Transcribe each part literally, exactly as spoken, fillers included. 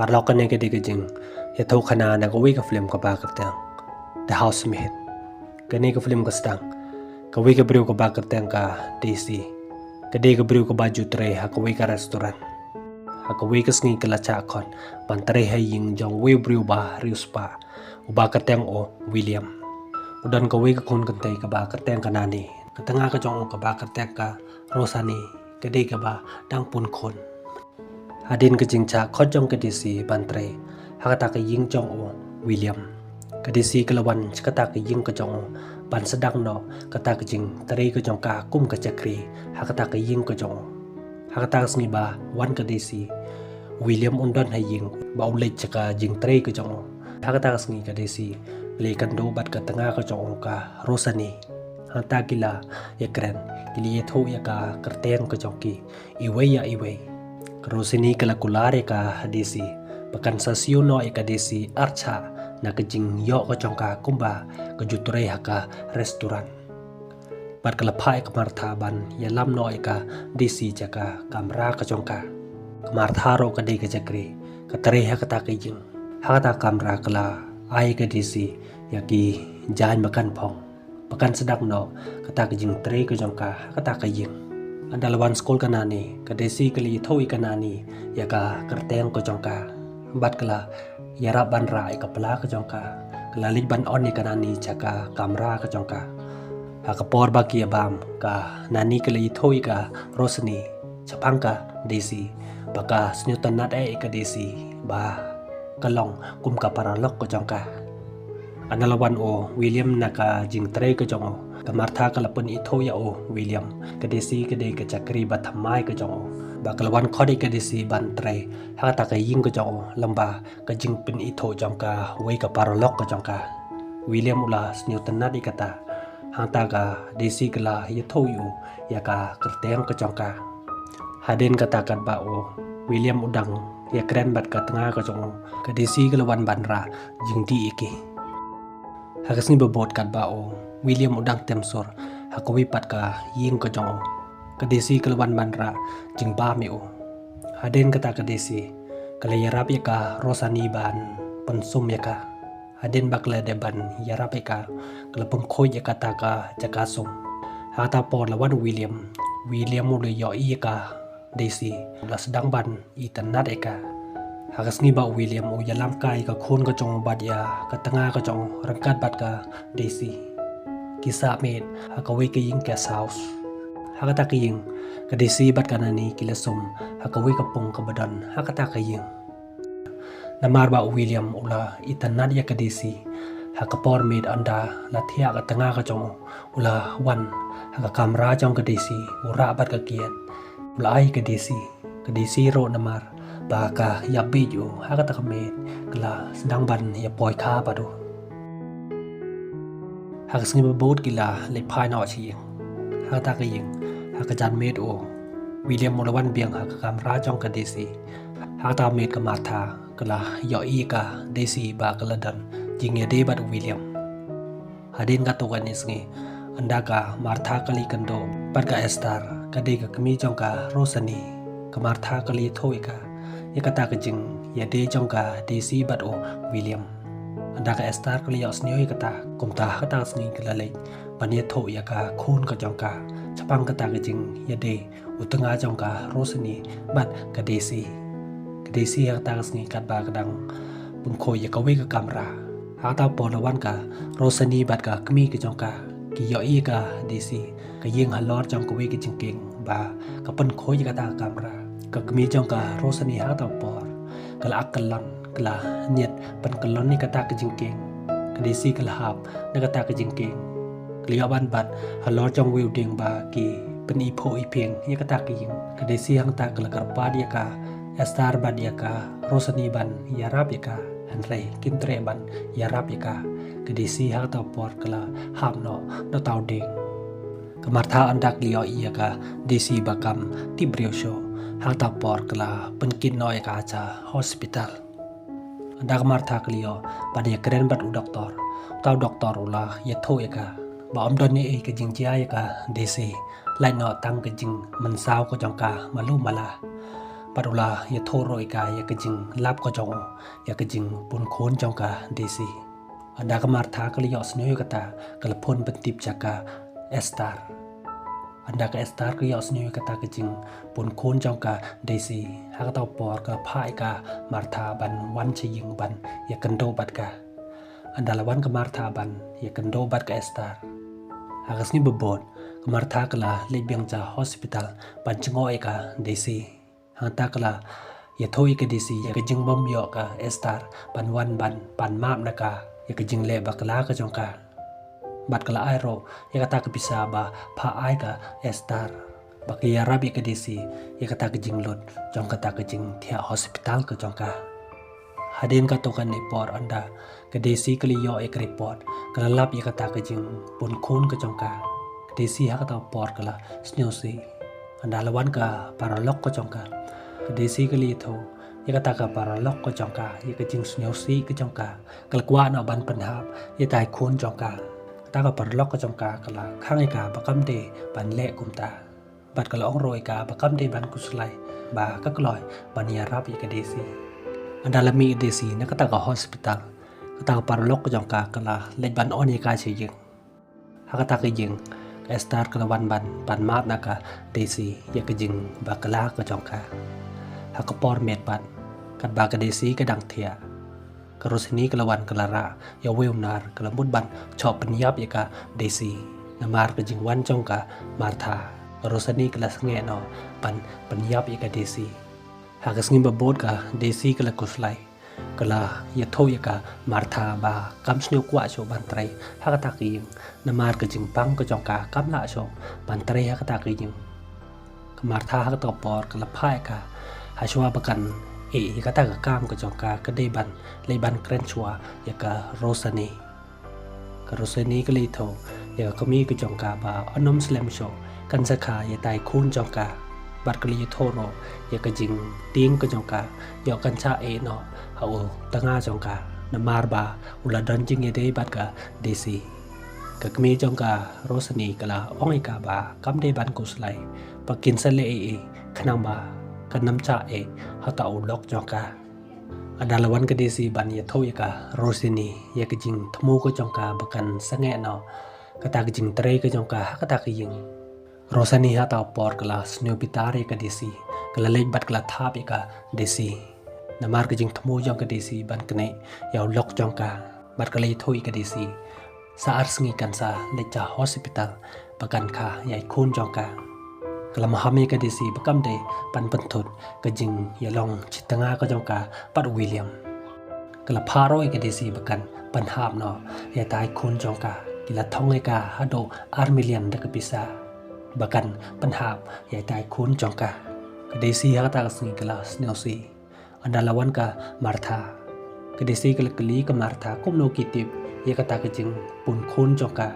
Paralok, kane ka dei ka jingïathuhkhana na kawei ka film kaba kyrteng The Housemaid. Kane ka film ka sdang, kawei ka briew kaba kyrteng ka Daisy, ka dei ka briew kaba ju trei ha kawei ka restaurant. Ha kawei ka sngi ka la shah khot ban trei ha ïing jong uwei u briew ba riewspah, uba kyrteng u William. U don kawei ka khun kynthei kaba kyrteng ka Nani. Ka tnga ka jong u kaba kyrteng ka Rosanne ka dei kaba dang pun khun. Hadien ka jingshah khot jong ka Daisy ban trei ha kata ka ïing jong u William, ka Daisy ka la wan sha kata ka ïing ka jong u ban sdang noh kata ka jingtrei ka jong ka kum ka shakri ha kata ka ïing ka jong u. Ha kata ka sngi ba wan ka Daisy, William un don ha ïing ba u leit sha ka jingtrei ka jong u. Ha kata ka sngi ka Daisy ka la ïakynduh bad ka tnga ka jong u ka Rosanne. Hangta ki la ïakren, ki la ïathuh ïa ka kyrteng ka jong ki iwei ïa iwei. Ka Rosanne ka la kular ïa ka Daisy ba kan sa siew noh ïa ka Daisy arshah na ka jingïoh ka jong ka kumba ka ju trei ha ka restaurant. Bad ka la phah ïa ka Martha ban ïalam noh ïa ka Daisy sha ka kamra ka jong ka. Ka Martha ruh ka dei ka shakri, ka trei ha kata ka ïing. Ha kata ka kamra ka la ai ïa ka Daisy ïa ki jaiñ ba kan phong, ba kan sdang noh kata ka jingtrei ka jong ka ha kata ka ïing. Ynda la wan skul ka Nani, ka Daisy ka la ïathuh ïa ka Nani ïa ka kyrteng ka jong ka. Bad ka la ïarap ban rah ïa ka pla ka jong ka. Ka la leit ban on ïa ka Nani sha ka kamra ka jong ka. Ha ka por ba ki ïa bam, ka Nani ka la ïathuh ïa ka Rosanne shaphang ka Daisy ba ka sngewtynnad eh ïa ka Daisy ba ka long kum ka paralok ka jong ka. Ynda la wan u William na ka jingtrei ka jong u, ka Martha ka la pynithuh ïa u William, ka Daisy ka dei ka shakri ba thymmai ka jong u, ba ka la wan khot ïa ka Daisy ban trei ha kata ka ïing ka jong u lem bad ka jingpynithuh jong kawei ka paralok ka jong ka. William u la sngewtynnad ïa kata. Hangta ka Daisy ka la ïathuh ïa u ïa ka kyrteng ka jong ka. Hadien kata katba u William u dang ïakren bad ka tnga ka jong u, ka Daisy ka la wan ban rah jingdih ïa ki. Ha ka sngi ba bud katba u William u dang tem sur ha kawei pat ka ïing ka jong u, ka Daisy ka la wan ban rah jingbam ïa u. Hadien kata ka Daisy ka la ïarap ïa ka Rosanne ban pynsum ïa ka. Hadien ba ka la dep ban ïarap ïa ka, ka la pynkhuid ïa kata ka jaka sum. Ha kata por la wan u William. William u la ïohi ïa ka Daisy, u la sdang ban itynnad ïa ka. Ha ka sngi ba u William u ïalam kai ïa ka khun ka jong u bad ïa ka tnga ka jong u ryngkat bad ka Daisy, ki sah miet ha kawei ka ïing guest house. Ha kata ka ïing ka Daisy bad ka Nani ki la sum ha kawei ka pung kaba don ha kata ka ïing. Namar ba u William u la itynnad ïa ka Daisy, ha ka por miet ynda la thiah ka tnga ka jong u, u la wan ha ka kamra jong ka Daisy, u rah bad ka kiad. U la ai ka Daisy, ka Daisy ruh namar ba ka ïap bieit u, ha kata ka miet ka la sdang ban ïa poi kha bad u. Ha ka sngi ba bud ki la leit phai noh sha ïing. Ha kata ka ïing, ha ka janmiet u William u la wan biang ha ka kamra jong ka Daisy. Ha kata ka miet ka Martha ka la ïohi ïa ka Daisy ba ka la don jingïadei bad u William. Hadien katto katne sngi, ynda ka Martha ka la ïakynduh bad ka Esther, ka dei ka kmie jong ka Rosanne, ka Martha ka la ïathuh ïa ka ïa kata ka jingïadei jong ka Daisy bad u William. Ynda ka Esther ka la ïohsngew ïa kata, kumta ha kata ka sngi ka la leit ban ïathuh ïa ka khun ka jong ka shaphang kata ka jingïadei u tnga jong ka Rosanne bad ka Daisy. Ka Daisy ha kata ka sngi katba ka dang pynkhuid ïa kawei ka kamra, ha kata ka por la wan ka Rosanne bad ka kmie ka jong ka, ki ïohi ïa ka Daisy ka ïeng halor jong kawei ka jingkieng ba ka pynkhuid ïa kata ka kamra. Ka kmie jong ka Rosanne ha kata ka por ka la kyllon, ka la ñiad pynkyllon ïa kata ka jingkieng. Ka Daisy ka la hap na kata ka jingkieng. Ka la ïoh ban bat halor jong uwei u dieng ba ki pyniphuh iphieng ïa kata ka ïing. Ka Daisy hangta ka la kyrpad ïa ka Esther bad ïa ka Rosanne ban ïarap ïa ka, hynrei kim treh ban ïarap ïa ka. Ka Daisy ha kata ka por ka la hap noh na uta u dieng. Ka Martha ynda ka la ïohi ïa ka Daisy ba kam tip briew shuh, ha kata ka por ka la pynkit noh ïa ka sha hospital. Ynda ka Martha ka la ïoh ban ïakren bad u doktor, uta u doktor u la ïathuh ïa ka ba ym don ei ei ka jingjia ïa ka Daisy, lait noh tang ka jingmynsaw ka jong ka malu mala. Bad u la ïathuh ruh ïa ka ïa ka jinglap ka jong u ïa ka jingpunkhun jong ka Daisy. Ynda ka Martha ka la ïohsngew ïa kata, ka la phone pyntip sha ka Esther. Ynda ka Esther ka ïohsngew ïa kata ka jingpunkhun jong ka Daisy, ha kata ka por ka la phah ïa ka Martha ban wan sha ïing ban ïakynduh bad ka. Ynda la wan ka Martha ban ïakynduh bad ka Esther, ha ka sngi ba bud ka Martha ka la leit biang sha hospital ban jngoh ïa ka Daisy. Hangta ka la ïathuh ïa ka Daisy ïa ka jingbym ïoh ka Esther ban wan ban pan map na ka ïa ka jingleh bakla ka jong ka. Bad ka la ai ruh ïa kata ka pisa ba phah ai ka Esther ba ka ïarap ïa ka Daisy ïa kata ka jinglut jong kata ka jingthiah hospital ka jong ka. Hadien katto katne por ynda ka Daisy ka la ïoh ïa ka report, ka la lap ïa kata ka jingpunkhun ka jong ka. Ka Daisy ha kata ka por ka la sngewsih. Ynda la wan ka paralok ka jong ka, ka Daisy ka la ïathuh ïa kata ka paralok ka jong ka ïa ka jingsngewsih ka jong ka. Ka la kwah noh ban pynhap ïa tai khun jong ka. Kata ka paralok ka jong ka ka la khang ïa ka ba kam dei ban leh kumta. Bad ka la ong ruh ïa ka ba kam dei ban khuslai ba ka kloi ban ïarap ïa ka Daisy. Ynda la mih ka Daisy na kata ka hospital, kata ka paralok ka jong ka ka la leit ban on ïa ka sha ïing. Ha kata ka ïing ka Esther ka la wan ban pan map na ka Daisy ïa ka jingbakla ka jong ka. Ha ka por miet pat katba ka Daisy ka dang thiah, ka Rosini ka la wan ka la rah ïa uwei u nar, ka la mut ban shoh pynïap ïa ka Daisy. Namar ka jingwan jong ka Martha, ka Rosini ka la sangeh noh ban pynïap ïa ka Daisy. Ha ka sngi ba bud ka Daisy ka la khuslai, ka la ïathuh ïa ka Martha ba kam sngewkwah shuh ban trei ha kata ka ïing. Namar ka jingpang ka jong ka kam lah shuh ban trei ha kata ka ïing. Ka Martha ha kata ka por ka la phah ïa ka ha shuwa ba kan ïeh ïa kata ka kam ka jong ka, ka dei ban leit ban kren shuwa ïa ka Rosini. Ka Rosini ka la ïathuh ïa ka kmie ka jong ka ba yn ym slem shuh, kan sa kha ïa tai khun jong ka. Bad ka la ïathuh ruh ïa ka jingtieng ka jong ka, ïoh kan sa ïeh noh ha u tnga jong ka, namar ba u la don jingïadei bad ka Daisy. Ka kmie jong ka Rosini ka la ong ïa ka ba kam dei ban khuslai, ba kin sa leh ei ei khnang ba kan ym shah ïeh ha uta u lok jong ka. Ynda la wan ka Daisy ban ïathuh ïa ka Rosini ïa ka jingthmu ka jong ka ba kan sangeh noh kata ka jingtrei ka jong ka ha kata ka ïing, Rosini ha kata ka por ka la sngewbitar ïa ka Daisy, ka la leit bad ka la thap ïa ka Daisy. Namar ka jingthmu jong ka Daisy ban knieh ïa u lok jong ka, bad ka la ïathuh ïa ka Daisy sa ar sngi kan sa leit sha hospital ba kan kha ïa i khun jong ka. Ka la maham ïa ka Daisy ba kam dei ban pynthut ka jingïalong shi tnga ka jong ka bad u William. Ka la phah ruh ïa ka Daisy ba kan pynhap noh ïa tai khun jong ka. Ki la thong ïa ka haduh ar million da ka pisa ba kan pynhap ïa tai khun jong ka. Ka Daisy ha kata ka sngi ka la sngewsih. Ynda la wan ka Martha, ka Daisy ka la kylli ka Martha kumno ki tip ïa kata ka jingpunkhun jong ka.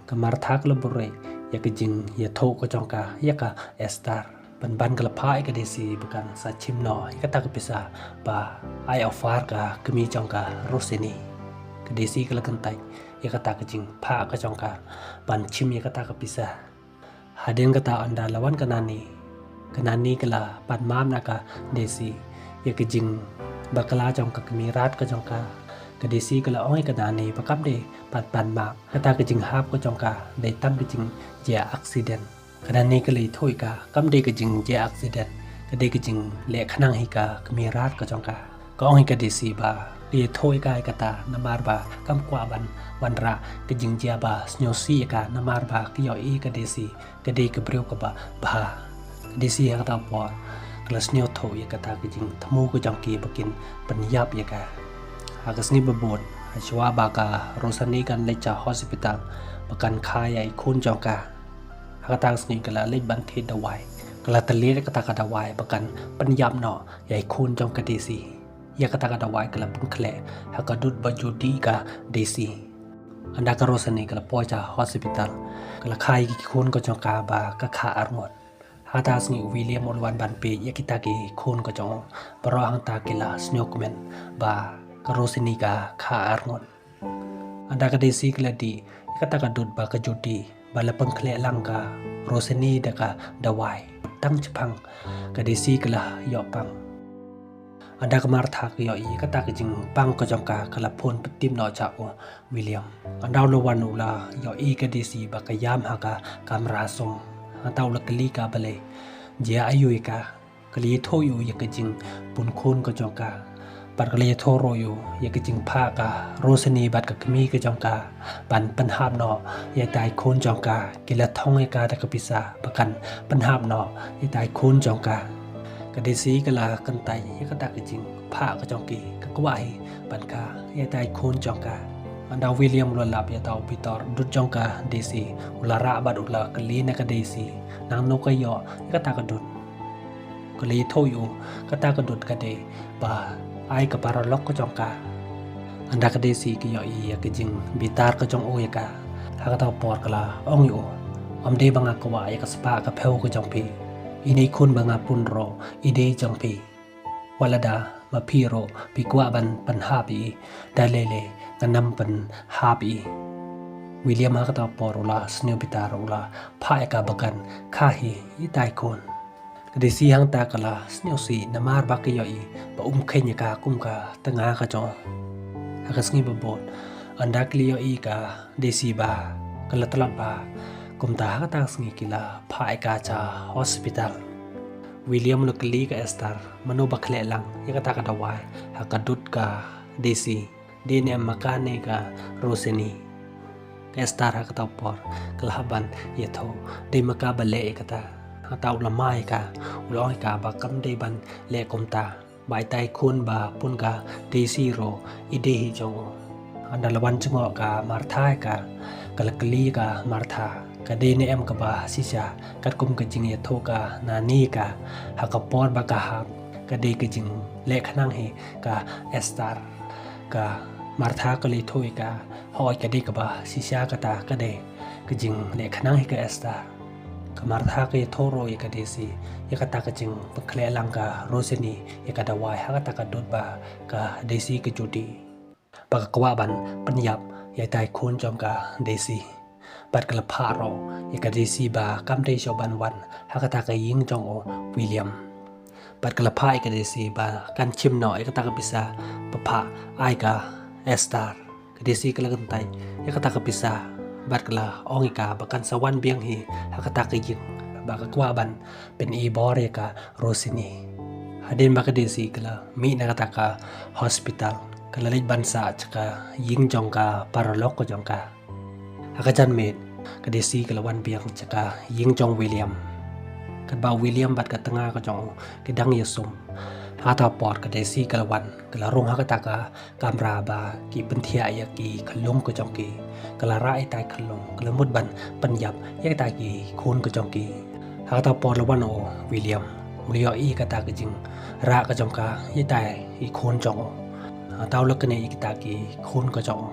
Ka Martha ka la buhrieh ïa ka jingïathuh ka jong ka ïa ka Esther. Pynban ka la phah ïa ka Daisy ba kan sa shim noh ïa kata ka pisa ba ai offer ka kmie jong ka Rosini. Ka Daisy ka la kyntait ïa kata ka jingphah ka jong ka ban shim ïa kata ka pisa. Hadien kata ynda la wan ka Nani, ka Nani ka la pan map na ka Daisy ïa ka jingbakla jong ka kmie rat ka jong ka. Ka Daisy ka la ong ïa ka Nani ba kam dei ban pan map, kata ka jinghap ka jong ka dei tang ka jingjia accident. Ka Nani ka la ïathuh ïa ka, kam dei ka jingjia accident, ka dei ka jingleh khnang hi ka kmie rat ka jong ka. Ka ong ïa ka Daisy ba ka ïathuh ïa ka ïa kata namar ba kam kwah ban wanrah ka jingjia ba sngewsih ïa ka, namar ba ka ïohi ïa ka Daisy ka dei ka briew kaba bha. Ka Daisy ha kata ka por ka la sngewthuh ïa kata ka jingthmu ka jong ki ba kin pynïap ïa ka. Ha ka sngi ba bud, ha shuwa ba ka Rosani kan leit sha hospital ba kan kha ïa i khun jong ka, ha kata ka sngi ka la leit ban thied dawai. Ka la tylli ïa kata ka dawai ba kan pynïap noh ïa i khun jong ka Daisy. Ïa kata ka dawai ka la pynkhleh ha ka dud ba ju dih ka Daisy. Ynda ka Rosani ka la poi sha hospital, ka la kha ïa ki khun ka jong ka ba ka kha arngut. Ha kata ka sngi u William u la wan ban peit ïa kita ki khun ka jong u. Baroh hangta ki la sngewkmen ba ka Rosani ka kha arngut. Ynda ka Daisy ka la dih ïa kata ka dud ba ka ju dih, ba la pynkhleh lang ka Rosani da ka dawai. tang chiphang, ka Daisy ka la ïoh pang. Ynda ka Martha ka ïohi ïa kata ka jingpang ka jong ka, ka la phone pyntip noh sha u William. Ynda u la wan u la ïohi ka Daisy ba ka ïam ha ka kamra sum. Hangta u la kylli ka balei, jia aïu ïa ka. Ka la ïathuh ïa u ïa ka jingpun khun ka jong ka. Bad ka la ïathuh ruh ïa u ïa ka jingphah ka Rosini bad ka kmie ka jong ka ban pynhap noh ïa itai khun jong ka. Ki la thong ïa ka da ka pisa ba kan pynhap noh ïa itai khun jong ka. Ka Daisy ka la kyntait ïa kata ka jingphah ka jong ki, ka kwah hi ban kha ïa itai khun jong ka. Ynda u William u la lap ïa uta u bitor dud jong ka Daisy, u la rah bad u la kylli na ka Daisy naei no ka ïoh ïa kata ka dud. Ka la ïathuh ïa u kata ka dud ka dei ba ai ka paralok ka jong ka. Ynda ka Daisy ka ïohi ïa ka jingbitar ka jong u ïa ka, ha kata ka por ka la ong ïa u, ym dei ba nga kwah ïa ka spah ka phew ka jong phi. Ine i khun ba nga pun ruh i dei jong phi. Wat lada ma phi ruh phi kwah ban pynhap ïa i, da lei lei ngan ym pynhap ïa i. William ha kata ka por u la sniew bitar, u la phah ïa ka ba kan kha hi itai khun. Ka Daisy hangta ka la sniew sih namar ba ka ïohi ba um kheiñ ïa ka kum ka tnga ka jong u. Ha ka sngi ba bud, ynda ki la ïohi ka Daisy ba ka la tlot bha, kumta ha kata ka sngi ki la phah ïa ka sha hospital. William u la kylli ka Esther mano ba khleh lang ïa kata ka dawai ha ka dud ka Daisy. Dei ne em ma ka ne ka Rosini. Ka Esther ha kata ka por ka la hap ban ïathuh, dei ma ka ba leh ïa kata. Hangta u la mad ïa ka, u la ong ïa ka ba kam dei ban leh kumta, ba itai khun ba pun ka Daisy ruh i dei hi jong u. Ynda la wan jngoh ka Martha ïa ka, ka la kylli ka Martha, ka dei ne em kaba shisha katkum ka jingïathuh ka nangne ïa ka ha ka por ba ka hap, ka dei ka jingleh khnang hi ka Esther. Ka Martha ka la ïathuh ïa ka, hooid ka dei kaba shisha kata, ka dei ka jingleh khnang hi ka Esther. Ka Martha ka ïathuh ruh ïa ka Daisy ïa kata ka jingpynkhleh lang ka Rosini ïa ka dawai ha kata ka dud ba ka Daisy ka judi. Ba ka kwah ban pynïap ïa itai khun jong ka Daisy. Bad ka la phah ruh ïa ka Daisy ba kam dei shuh ban wan ha kata ka ïing jong u William. Bad ka la phah ïa ka Daisy ba kan shim noh ïa kata ka pisa ba phah ai ka Esther. Ka Daisy ka la kyntait ïa kata ka pisa bad ka la ong ïa ka ba kan sa wan biang hi ha kata ka ïing, ba ka kwah ban pyni bor ïa ka Rosini. Hadien ba ka Daisy ka la mih na kata ka hospital, ka la leit ban sah sha ka ïing jong ka paralok ka jong ka. Ha ka janmiet, ka Daisy ka la wan biang sha ka ïing jong William. Katba u William bad ka tnga ka jong u ki dang ïasum. Ha kata ka por ka Daisy ka la wan, ka la rung ha kata ka kamra ba ki pynthiah ïa ki khyllung ka jong ki. Ka la rah ïa itai khyllung, ka la mut ban pynïap ïa kita ki khun ka jong ki. Ha kata ka por la wan u William, u la ïohi ïa kata ka jingrah ka jong ka ïa itai i khun jong u. Hangta u la knieh ïa kita ki khun ka jong u.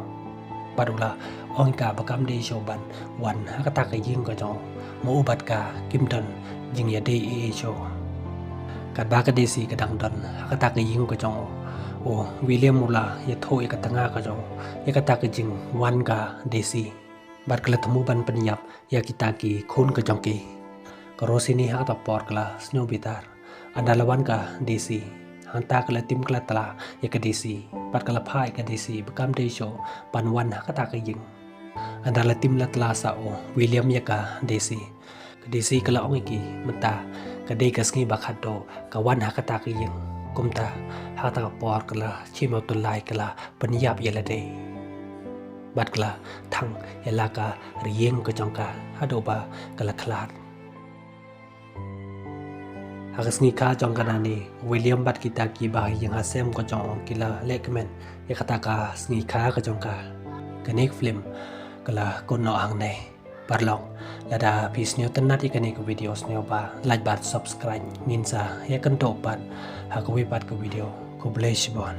Bad u la ong ïa ka ba kam dei shuh ban wan ha kata ka ïing ka jong u. Ma u bad ka kim don jingïadei ei ei shuh. Katba ka Daisy ka dang don ha kata ka ïing ka jong u, u William u la ïathuh ïa ka tnga ka jong u ïa kata ka jingwan ka Daisy. Bad ka la thmu ban pynïap ïa kita ki khun ka jong ki. Ka Rosini ha kata ka por ka la sniew bitar. Ynda la wan ka Daisy, hangta ka la tim ka la tla ïa ka Daisy. Bad ka la phah ïa ka Daisy ba kam dei shuh ban wan ha kata ka ïing. Ynda la tim la tla sah u William ïa ka Daisy, ka Daisy ka la ong ïa ki, mynta ka dei ka sngi ba khatduh ka wan ha kata ka ïing. Kumta ha kata ka por ka la shim ïa u tyllai, ka la pynïap ïa lade. Bad ka la thang ïa la ka rynïeng ka jong ka haduh ba ka la khlad. Ha ka sngi kha jong ka nangne, u William bad kita kiba ha ïing ha sem ka jong u ki la leh kmen ïa kata ka sngi kha ka jong ka. Kane ka film ka la kut noh hangne. Paralok, lada phi sngewtynnat ïa kane ka video, sngewbha like bad subscribe. Ngin sa ïakynduh pat ha kawei pat ka video. Khublei shibun.